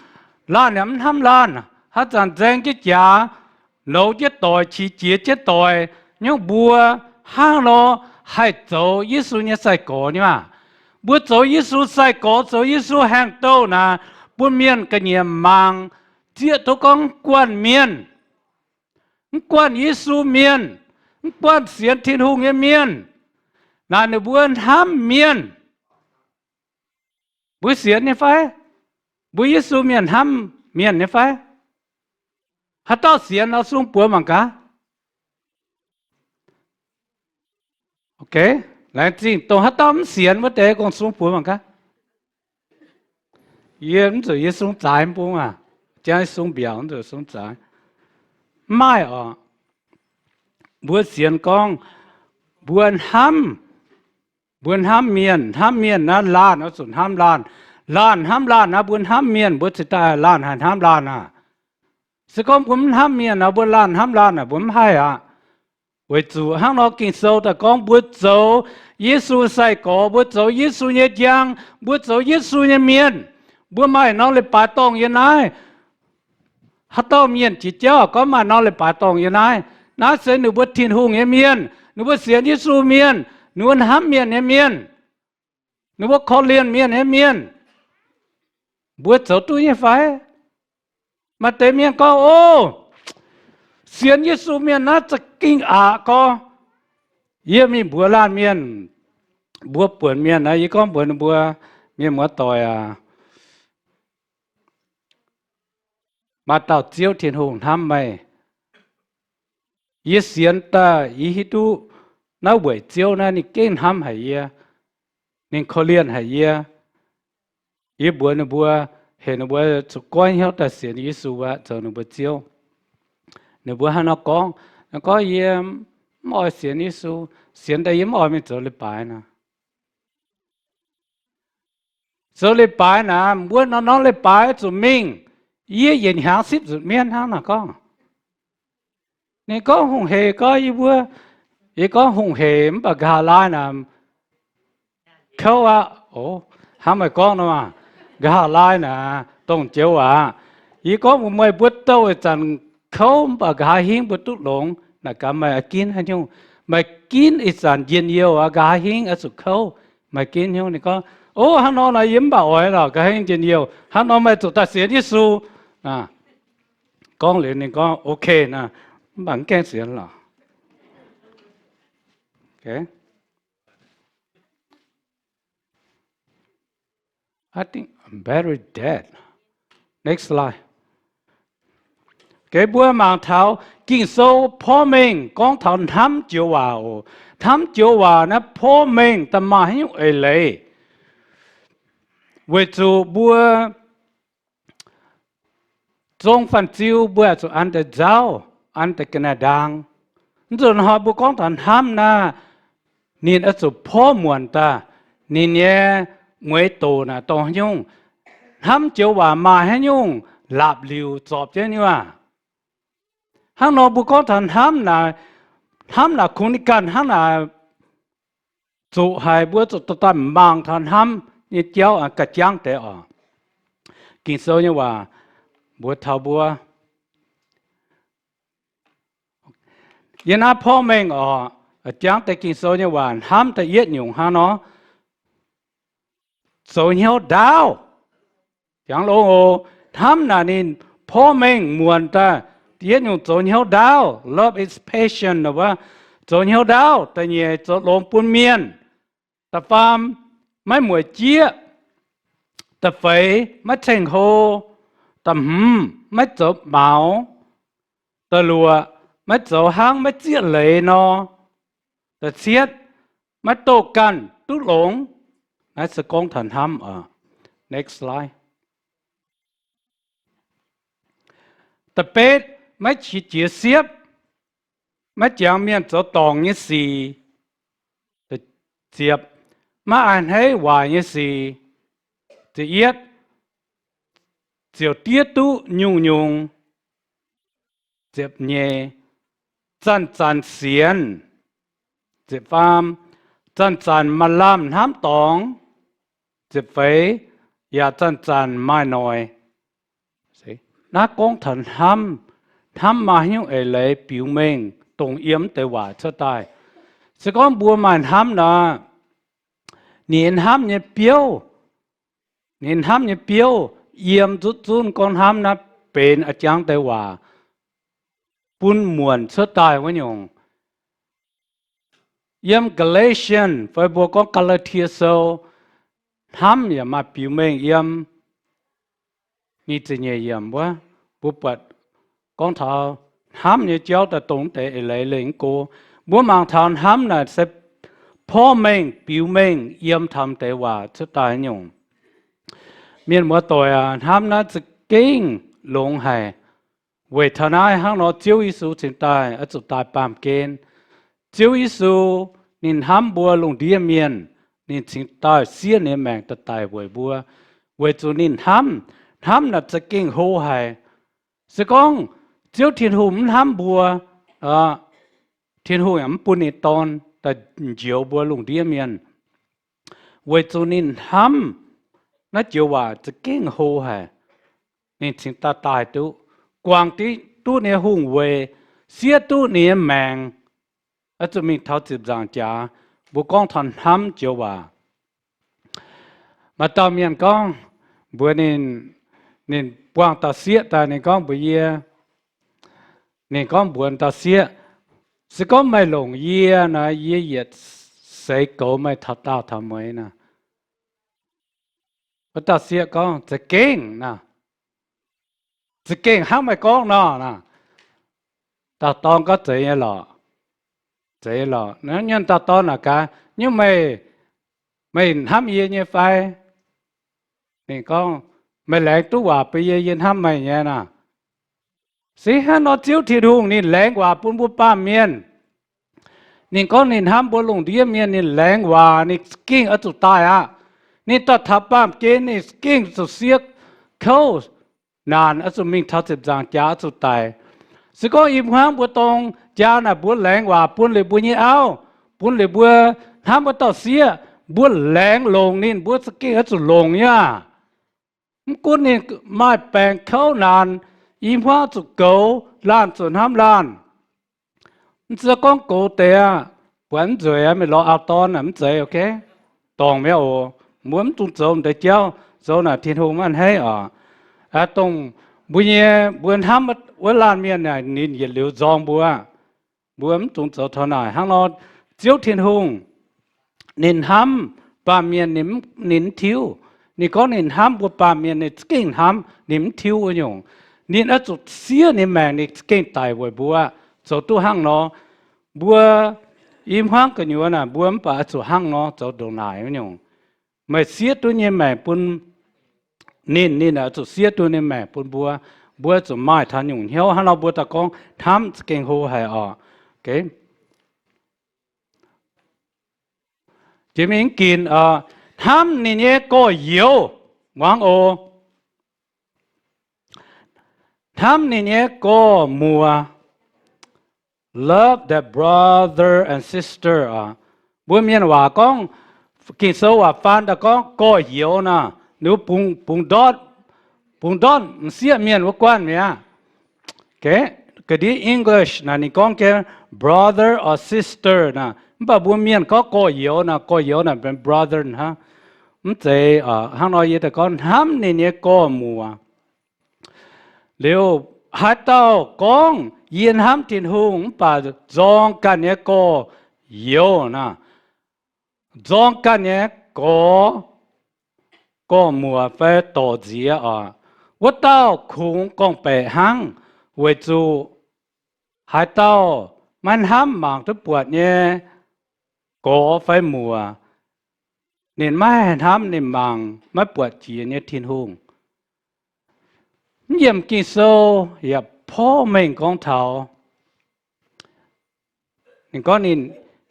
laanh, yaac mv hnamv laanh, haaix zanc nzaeng jienv jaax, nouz jienv doic, qiex jiez jienv doic, nyungc mbuo hnangv nor haih zoux Yesu nyei sai-gorx nyei maah? Mbuo zoux Yesu sai-gorx, zoux Yesu haengh douh naaic, bun mienh ga'nyiec mangc, zieqv duqv gorngv guanh mienh, mv guanh Yesu mienh, mv guanh sienx Tin-Hungh nyei mienh, naaic ninh mbuo hnamv mienh. Mbuo sienx nyei fai? Mbuo Yesu mienh hnamv mienh nyei fai? Haaix dauh sienx nor sung buoz mangc gaax. Ok, laengz zingh. Dongh haaix dauh mv sienx wuov deix gong sung buoz mangc gaax. Yie mv zuqc yie sung zaaix mv bung aac, jang sung mbiaauc mv zuqc sung zaaix. Mv maaih oc. Mbuo sienx gorngv mbuo hnamv, mbuo hnamv mienh. Hnamv mienh naaiv, laanh oix zuqc hnamv laanh. Laanh hnamv laanh naaiv, mbuo hnamv mienh, mbuo cingx daaih laanh haih hnamv laanh aac. Se gorngv mbuo mv hnamv mienh nor, mbuo laanh hnamv laanh aac, mbuo mv haih aqv. Weic zuqc hnangv nor Ging-Sou daaih gorngv mbuo zoux Yesu sai-gorx, mbuo zoux Yesu nyei njang, mbuo zoux Yesu nyei mienh, mbuo maaih norm leiz-baaix dorngh yiem naaiv. Haaix dauh mienh jiex jauv gorngv maaih norm leiz-baaix dorngh yiem naaiv, naaiv se ninh mbuo Tin-Hungh nyei mienh, ninh mbuo sienx Yesu mienh, ninh mbuo hnamv mienh nyei mienh, ninh mbuo korv-lienh mienh nyei mienh. Mbuo zoux duqv nyei fai? Maaih deix mienh gorngv, O, sienx Yesu mienh naaiv za'gengh aqc gorx. Yie mingh mbuox laanh mienh, mbuo buonc mienh naaiv, yie gorngv mbuox ninh mbuo, Mienh muoz-doic aac, maaih dauh Ziouv Tin-Hungh hnamv meih. Yie sienx daaih yie hiuv duqv naaiv weic Ziouv naaiv ninh gengh hnamv haic yie, ninh korv-lienh haic yie. Yie mbuox ninh mbuo, heuc ninh mbuo zuqc goiv hnyouv daaih sienx Yesu aqv, zoux ninh mbuo Ziouv. Ninh mbuo hnangv nor gorngv. Ninh gorngv, Yie mv oix sienx Yesu. Sienx daaih yie mv oix mingh zoux leiz-baaix naaic. Zoux leiz-baaix naaic, mbuo norm-norm leiz-baaix zuqc mingh. Yie yietc hnyangx sipv nzunc mienv hnangv naaic gorngv. Ninh gorngv, Hungh heic gorngv yie mbuo. Yie gorngv, Hungh heic mv baac nqa'haav laai naaic kouv aqv. O, hnangv meih gorngv nor maah, nqa'haav laai naaic dongh joux aac. Yie gorngv mbuox meih, mbuo douh ih zanc kouv mv baac nqa'haav hingv mbuo duqv longx. Naaic gaax meih ginv haaix nyungc? Meih ginv ih zanc njien-youh aqv, nqa'haav hingv oix zuqc kouv. Meih ginv haaix nyungc? Ninh gorngv, O, hnangv nor naaic yie mv baac oix lorqc, nqa'haav hingv njien-youh. Hnangv nor meih zuqc daaih sienx Yesu. Gorngv liuz ninh gorngv, Ok naaic, mv baac mv gaengh sienx lorqc. Next slide. Geh mbuo mangc taux Ging-Sou porv mengh gorngv taux hnamv joux waac oc. Hnamv joux waac naaiv porv mengh daaih maaih haaix nyungc eix leiz? Weic zuqc mbuo zong fanh ziu mbuo zuqc an deix nzauv, an deix ga'naaiv-ndaang. Mv nzunc hnoi mbuo gorngv taux hnamv naaiv, ninh oix zuqc porv muonc daaih ninh nyei mueiz doc naaic dongh haaix nyungc. Hnamv joux waac maaih haaix nyungc laapc liuc zorpc jienv nyei aac? Hnangv nor mbuo gorngv taux hnamv naaic, hnamv naaic kungx ninh ganh hnangv naaic zuqc haic, mbuo zuqc dorh daaih mangc taux hnamv nyei jauv ga'jangv deix oc. Ging-Sou nyei waac mbuox taux mbuo, yie naaiv porv mengh oc, jangv deix Ging-Sou nyei waac hnamv da'yietv nyungc hnangv nor, zoux hnyouv ndaauv. Jangx longx oc. Hnamv naaic ninh porv mengh muonc daaih, da'yietv nyungc zoux hnyouv ndaauv, love is patient, zoux hnyouv ndaauv. Da'nyeic zoux longx bun mienh. Da'faam maiv mueic jieqv. Da'feix maiv ceng-hlo. Da'hmz maiv zoux maux. Da'luoqc maiv zoux hnangv maiv zieqv leiz nor. Da'cietv maiv doh ganh duqv longx. Naaiv se gorngv taux hnamv oc. Next slide. Da'betv maiv qiex jiez siepv, maiv jangx mienh zoux dorngc nyei sic. Ziepc, maiv a'hneiv waaic nyei sic. Ziepc yietv, ziouc diev duqv nyungc-nyungc. Ziepc nyeic, zanc-zanc sienx. Ziepc faam, zanc-zanc maaih lamh hnamv dorngx. Ziepc feix, yaac zanc-zanc maaih noic. Naaiv gorngv taux hnamv, hnamv maaih haaix nyungc eix leiz biux mengh dongh yiem deix waac cuotv daaih. Se gorngv mbuo maaih hnamv nor, ninh hnamv nyei biouv, ninh hnamv nyei biouv yiem nzutv zunv gorngv hnamv naaiv benx a'jangv deix waac bun muonc cuotv daaih wuov nyungc. Yiem Galatians fai mbuo gorngv Gaa^laa^tie Sou, hnamv yaac maaih biux mengh yiem. Nyic ziepc nyeic yiemc wuov, mbuo buatc gorngv taux hnamv nyei jauv daaih dongh deix eix leiz leiz go. Mbuo mangc taux hnamv naaic se porv mengh biux mengh yiem taux deix waac cuotv daaih nyungc. Mienh muoz-doic aac, hnamv naaiv za'gengh longx haic. Weic taux naaiv hnangv nor Ziouv Yesu cingx daaih oix zuqc daaih baamh gen. Ziouv Yesu ninh hnamv mbuo lungh ndiev mienh, ninh cingx daaih siev ninh nyei maengc daaih daic weic mbuo, weic zuqc ninh hnamv. Hnamv naaic za'gengh hlo haic. Se gorngv Ziouv Tin-Hungh mv hnamv mbuo, Tin-Hungh yaac mv bun ninh Dorn daaih njoux mbuo lungh ndiev mienh. Weic zuqc ninh hnamv, naaiv joux waac za'gengh hlo haic. Ninh cingx daaih daaih duqv, guangc duqv ninh nyei hungh weic, siev duqv ninh nyei maengc, oix zuqc mingh taux ziepc nzaangc jaax. Mbuo gorngv taux hnamv joux waac, maaih dauh mienh gorngv mbuox ninh, ninh buangh dauh sieqv daaih, ninh gorngv mbuox yie, ninh gorngv mbuox dauh sieqv, se gorngv meih longc yie nor, yie yietc seix goux meih taux daauh taux mueiz nor. Wuov dauh sieqv gorngv, za'gengh nor. Za'gengh hnangv meih gorngv nor. Dauh dorn gorngv, zeiz nyei lorqc. Zeiz lorqc. Naaiv nyungc dauh dorn naaic gaax, nyungc meih, meih hnamv yie nyei fai? Ninh gorngv, meih laengz duqv waac bun yie, yie hnamv meih nyei nor. Se hnangv nor Ziouv Tin-Hungh ninh laengz waac bun mbuo baamh mienh. Ninh gorngv ninh hnamv mbuo lungh ndiev mienh, ninh laengz waac, ninh za'gengh oix zuqc daaih aqv. Ninh daaih taux baamh gen, ninh za'gengh zuqc siev kouv naanc, oix zuqc mingh taux ziepc nzaangc jaax oix zuqc daic. Se gorngv ih hmuangv mbuo dorng jaa naaic mbuo laengz waac bun liuz mbuo nyei auv, bun liuz mbuo hnamv wuov dauh sieqv, mbuo laengz longc ninh, mbuo za'gengh oix zuqc longc nyei aqv. Mv gunv ninh maaih baengc kouv naanc, ih hmuangv zuqc goux, laanh zuqc hnamv laanh. Mv zeiz gorngv goux deix aqv, buatc mv nzueic aqv, meih lorz auv-dorn naaic mv zeiz, ok? Dorngc mi'aqv oc. Mbuo mv dungx zoux deix jauv, zoux naaic Tin-Hungh maiv a'hneiv oc. Dongh mbuo nyei, mbuo hnamv wuov laanh mienh naaic, ninh yietc liuz nzorng mbuo. Mbuo mv dungx zoux taux naaic. Hnangv nor, Ziouv Tin-Hungh ninh hnamv baamh mienh, ninh mv tiuv. Ninh gorngv ninh hnamv mbuo baamh mienh, ninh za'gengh hnamv, ninh mv tiuv wuov nyungc. Ninh oix zuqc siev ninh maengc, ninh za'gengh daic weic mbuo. Zoux duqv hnangv nor, mbuo i hmuangv gu'nyuoz naaic mbuo mv baac oix zuqc hnangv nor zoux ndongc naaic wuov nyungc. Meih siev duqv nyei maengc bun ninh, ninh oix zuqc siev duqv nyei maengc bun mbuo. Mbuo zuqc maaih taux nyungc hnyouv hnangv nor, mbuo daaih gorngv hnamv za'gengh hlo haic oc. Jiex mingh ginc, hnamv ninh nyei gorx-youz, muangx oc. Hnamv ninh nyei gorx-muoz. love their brother and sister. Mbuo mienh waac gorngv, Ging-Sou waac faan daaih gorngv gorx-youz naaic, ninh mbuo bungx, bungx ndortv, bungx ndortv m'sieqv mienh wuov guanh mi'aqv. Ga'ndiev English naaic ninh gorngv jienv brother or sister naaic, mv baac mbuo mienh gorngv gorx-youz naaic, gorx-youz naaic benx brother hnangv. Mv zeiz, hnangv nor yie daaih gorngv hnamv ninh nyei gorx-muoc. Liuz haaix dauh gorngv, Yie hnamv Tin-Hungh, mv baac nzorng ganh nyei gorx-youz naaic, nzorng ganh nyei gorx, gorx-muoc fai dorc nziex oc, wuov dauh kungx gorngv-baeqc hnangv, weic zuqc haaix dauh maiv hnamv mangc duqv buatc nyei gorx fai muoc, ninh maiv haih hnamv ninh mangc maiv buatc jiex nyei Tin-Hungh. Mv yiemc Ging-Sou yaac porv mengh gorngv taux, ninh gorngv ninh,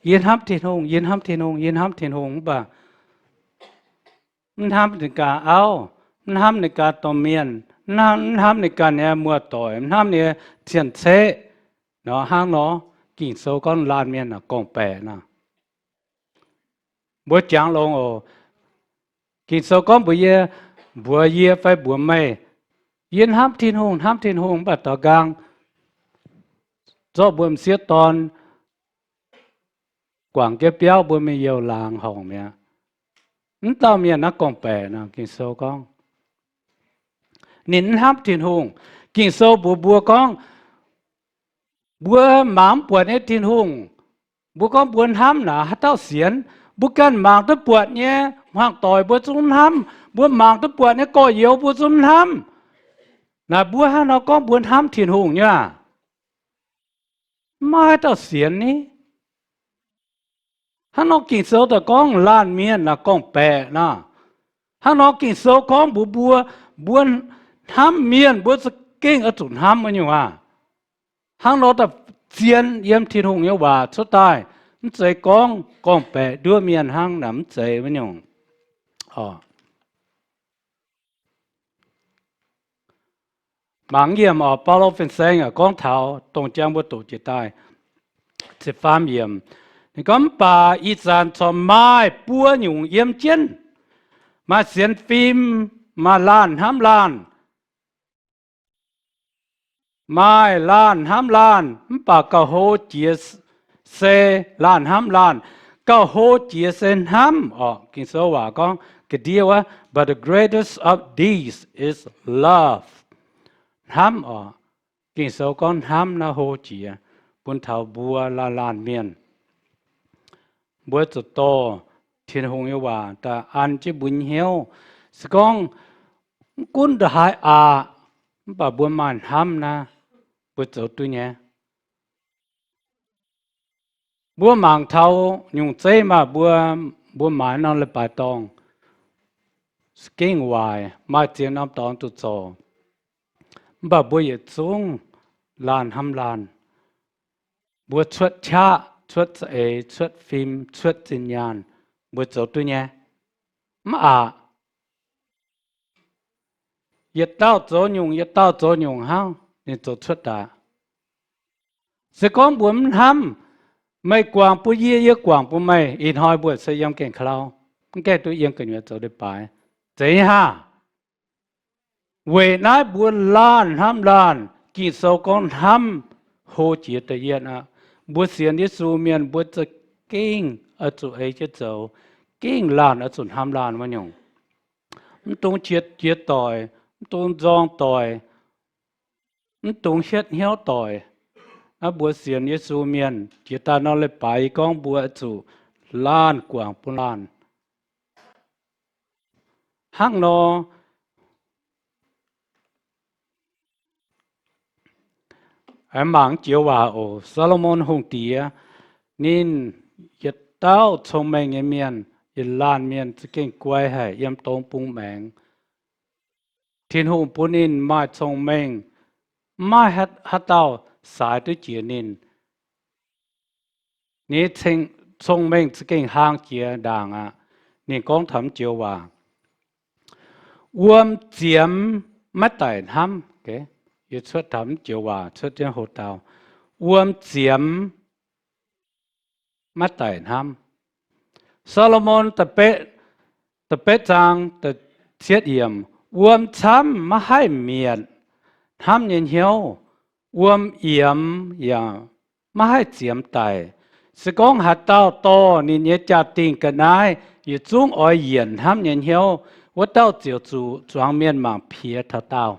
Yie hnamv Tin-Hungh, yie hnamv Tin-Hungh, yie hnamv Tin-Hungh, mv baac mv hnamv ninh ganh auv, mv hnamv ninh ganh domh mienh, mv hnamv ninh ganh nyei muoz-doic, mv hnamv ninh nyei cien-ceqv. Nor hnangv nor, Ging-Sou gorngv laanh mienh naaic gorngv-baeqc nor. Mbuo jangx longx oc. Ging-Sou gorngv mbuox yie, mbuox yie fai mbuox meih, yie hnamv Tin-Hungh, hnamv Tin-Hungh, mv baac daux nqaang zorqv mbuo m'sieqv dorn guangc jienv biauv, mbuo mingh youh laangz horngc mi'aqv. Mv dauh mienh naaiv gorngv-baeqc nor, Ging-Sou gorngv ninh mv hnamv Tin-Hungh. Ging-Sou mbuox mbuo gorngv, mbuo mangc mv buatc nyei Tin-Hungh, mbuo gorngv mbuo hnamv naaic, haaix dauh sienx? Mbuo ganh mangc duqv buatc nyei hmuangv-doic mbuo zungv hnamv, mbuo mangc duqv buatc nyei gorx-youz mbuo zungv hnamv. Naaic mbuo hnangv nor gorngv mbuo hnamv Tin-Hungh nyei aac? Maiv dauh sienx ni. Hnangv nor Ging-Sou daaih gorngv laanh mienh naaic gorngv-baeqc nor. Hnangv nor Ging-Sou gorngv mbuox mbuo, mbuo hnamv mienh mbuo za'gengh oix zuqc hnamv wuov nyungc aac. Hnangv nor daaih zien yiem Tin-Hungh nyei waac cuotv daaih, mv zeiz gorngv gorngv-baeqc nduov mienh hnangv naaic, mv zeiz wuov nyungc. Mangc yiem oc, Baulo fin-saeng gorngv taux dongh jang mbuo doqc jiex daaih, ziepc faam yiemc, ninh gorngv, Mv baac ih zanc corc maaih buo nyungc yiem jienv, maaih sienx fim, maaih laanh hnamv laanh, maaih laanh hnamv laanh, mv baac gauh hlo jiex se laanh hnamv laanh. Gauh hlo jiex se hnamv oc. Ging-Sou waac gorngv ga'ndiev wuov, but the greatest of these is love. Hnamv oc. Ging-Sou gorngv hnamv naaiv hlo jiex bun taux mbuo laanh laanh mienh. Mbuo zuqc dorh Tin-Hungh nyei waac daaih an jienv mbuo nyei hnyouv. Se gorngv mv gunv ndongc haaix aqc, mv baac mbuo maaih hnamv naaiv, mbuo zoux duqv nyei. Mbuo mangc taux nyungc zeiv maah, mbuo, mbuo maaiz norm leiz-baaix dorngh, za'gengh waaic, maaih ziex norm dorngx duqv zoux, mv baac mbuo yietc zungv laanh hnamv laanh. Mbuo cuotv qaqv, cuotv za'eix, cuotv fim, cuotv zinh nyaanh, mbuo zoux duqv nyei? Mv aqc. Yietc dauh zoux nyungc, yietc dauh zoux nyungc hnangv, ninh zoux cuotv daaih. Se gorngv mbuo mv hnamv, meih guangc bun yie, yie guangc bun meih, ih hnoi mbuo se yiem gaengh ka'lauv, mv gaengh duqv yiem gu'nyuoz zoux leiz-baaix. Zeiz nyei haah? Weic naaiv mbuo laanh hnamv laanh, Ging-Sou gorngv hnamv hlo jiex da'yietv aqv. Mbuo sienx Yesu mienh mbuo za'gengh oix zuqc ei jienv zoux, gengh laanh oix zuqc hnamv laanh wuov nyungc. Mv dungx qiex jiez doic, mv dungx nzorng doic, mv dungx hietv hnyouv doic. Naaiv mbuo sienx Yesu mienh jiex daaih nor leiz-baaix yie gorngv mbuo oix zuqc laanh guangc bun laanh. Hnangv nor, mangc joux waac oc. Saa^lo^morn Hungh Diex, ninh yietc dauh cong-mengh nyei mienh, yietc laanh mienh za'gengh guai haic yiem dongh bung maengx. Tin-Hungh bun ninh maaih cong-mengh, mv maaih haaix dauh saaix duqv jiex ninh. Ninh cong-mengh za'gengh hlang jiex ndaangc aqv. Ninh gorngv taux mv joux waac, wuom ziemx maiv daic hnamv. Yie cuotv taux mv joux waac cuotv jienv hoc dauh. wuom ziemx maiv daic hnamv. Saa^lo^morn da'betv zaang cietv yiemc, wuom camv maiv haih mietc hnamv nyei hnyouv, wuom yiemx yaac maiv haih ziemx daic. Se gorngv haaix dauh dorh ninh nyei jaa-dingh ga'naaiv yietc zungv oix yienc hnamv nyei hnyouv, wuov dauh ziouc zuqc zuangx mienh mangc piex taux daauh.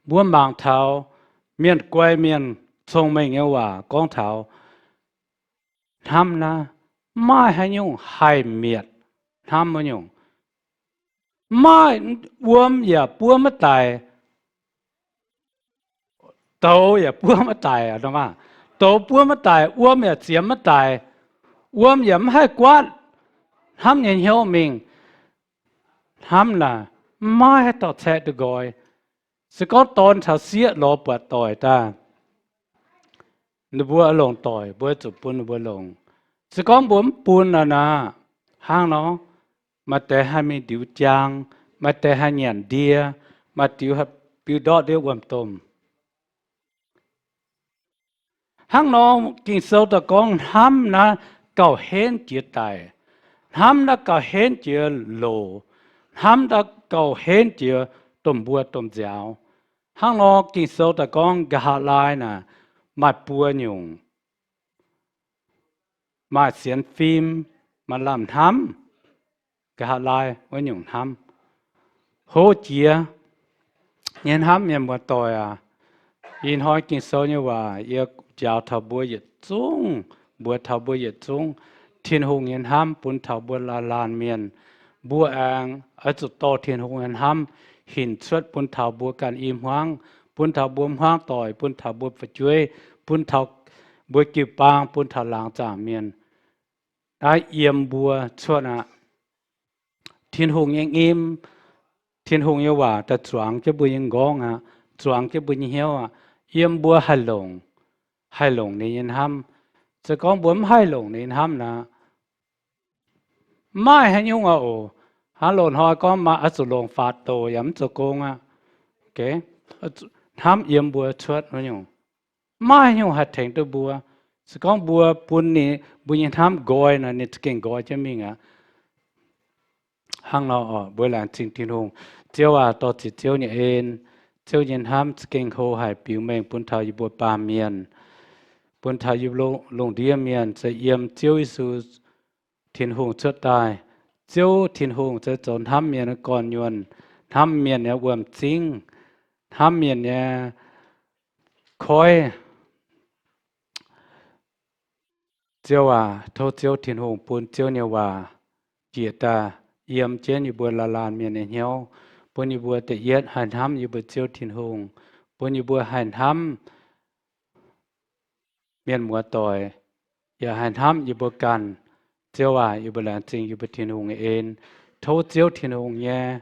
Mbuo mangc taux mienh guai mienh cong-mengh nyei waac gorngv taux hnamv naaiv, maiv maaih haaix nyungc haih mietc hnamv wuov nyungc. Maiv maaih, wuom yaac buov maiv daic, douz yaac buov maiv daic, douz buov maiv daic, wuom yaac ziemx maiv daic, wuom yaac maiv haih guaatv hnamv nyei hnyouv mingh. Hnamv naaic, maiv maaih haaix dauh caeqv duqv nqoi. Se gorngv dorn caux sieqv lorz buatc doic daaih, ninh mbuo oix longc doic, mbuo zuqc bun ninh mbuo longc. Se gorngv mbuo mv bun naaic, hnangv nor, maaih deix haih mingh ndiux jaang, maaih deix haih nyanc ndie, maaih diux biu ndortv ndiev wuom-domh. Hnangv nor, Ging-Sou daaih gorngv hnamv naaiv gauh henv jiex daic. Hnamv naaiv gauh henv jiex loc. Hnamv naaiv gauh henv jiex domh mbuo domh nziaaux. Hnangv nor, Ging-Sou daaih gorngv nqa'haav laai naaic maaih buo nyungc. Maaih sienx fim, maaih lamh hnamv. Nqa'haav laai wuov nyungc hnamv, hlo jiex nyei hnamv, mienh muoz-doic aac. Ih hnoi Ging-Sou nyei waac yie njaaux taux mbuo yietc zungv, mbuox taux mbuo yietc zungv, Tin-Hungh nyei hnamv bun taux mbuo laanh laanh mienh. Mbuo aengx oix zuqc dorh Tin-Hungh nyei hnamv hinc cuotv bun taux mbuo ganh i hmuangv, bun taux mbuo hmuangv doic, bun taux mbuo fu'jueiv, bun taux mbuo jiu-baang, bun taux laangz zaangc mienh. Naaiv yiem mbuo cuotv aqv. Tin-Hungh nyei nyim, Tin-Hungh nyei waac daaih zuangx jienv mbuo nyei m'nqorngv aqv, zuangx jienv mbuo nyei hnyouv aqv. Yiem mbuo haih longc, haih longc ninh nyei hnamv. Se gorngv mbuo mv haih longc ninh hnamv naaic, mv maaih haaix nyungc aqv oc. Hnangv loz-hnoi gorngv maaih oix zuqc longc faatv doqc yaac mv zoux gong aqv. Hnamv yiem mbuo cuotv wuov nyungc, mv maaih haaix nyungc haih tengx duqv mbuo. Se gorngv mbuo bun ninh, mbuo nyei hnamv nqoi nor, ninh za'gengh nqoi jienv mingh aqv. Hnangv nor oc, mbuo laengz zingh Tin-Hungh. Ziouv aac, dorh ziec Ziouv nyei en, Ziouv nyei hnamv za'gengh hlo haic biux mengh bun taux yie mbuo baamh mienh, bun taux yie mbuo lungh ndiev mienh se yiem Ziouv Yesu Tin-Hungh cuotv daaih. Ziouv Tin-Hungh se zoux hnamv mienh nyei gorn-nyuonh, hnamv mienh nyei wuom-zingv, hnamv mienh nyei koiv. Ziouv aac, tov Ziouv Tin-Hungh bun Ziouv nyei waac njiec daaih yiem jienv yie mbuo laanh laanh mienh nyei hnyouv, bun yie mbuo da'yietv haih hnamv yie mbuo Ziouv Tin-Hungh, bun yie mbuo haih hnamv mienh muoz-doic, yaac haih hnamv yie mbuo ganh. Ziouv aac, yie mbuo laengz zingh yie mbuo Tin-Hungh nyei en. Tov Ziouv Tin-Hungh nyei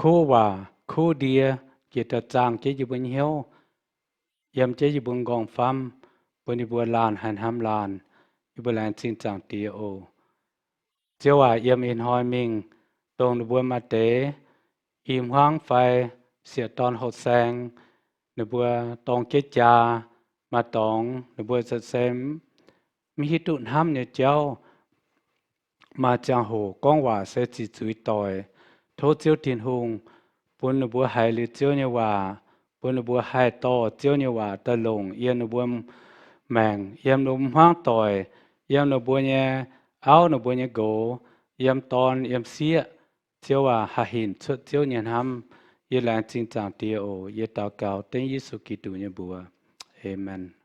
kuv waac, kuv ndie jiex daaih zaangh jienv yie mbuo nyei hnyouv, yiem jienv yie mbuo m'nqorngv-famv, bun yie mbuo laanh haih hnamv laanh. Yie mbuo laengz zingh Zaangc Diex oc. Ziouv aac, yiem ih hnoi mingh, dongh ninh mbuo maaih deix i hmuangv fai sieqv dorn hoh saeng, ninh mbuo dorng jeiv jaa, maaih dorngx ninh mbuo se mv hiuv duqv hnamv nyei jauv. Maaih ziangh hoc gorngv waac se ziqc zuiz doic. Tov Ziouv Tin-Hungh bun ninh mbuo haiz liuz Ziouv nyei waac, bun ninh mbuo haih dorh Ziouv nyei waac daaih longc yiem ninh mbuo maengc, yiem ninh mbuo hmuangv doic, yiem ninh mbuo nyei auv, ninh mbuo nyei nqox, yiem dorn yiem sieqv. Ziouv aac, haih hinc cuotv Ziouv nyei hnamv. Yie laengz zingh Zaangc Diex oc. Yie daux gaux dengv Yesu Giduc nyei mbuox. Aamen.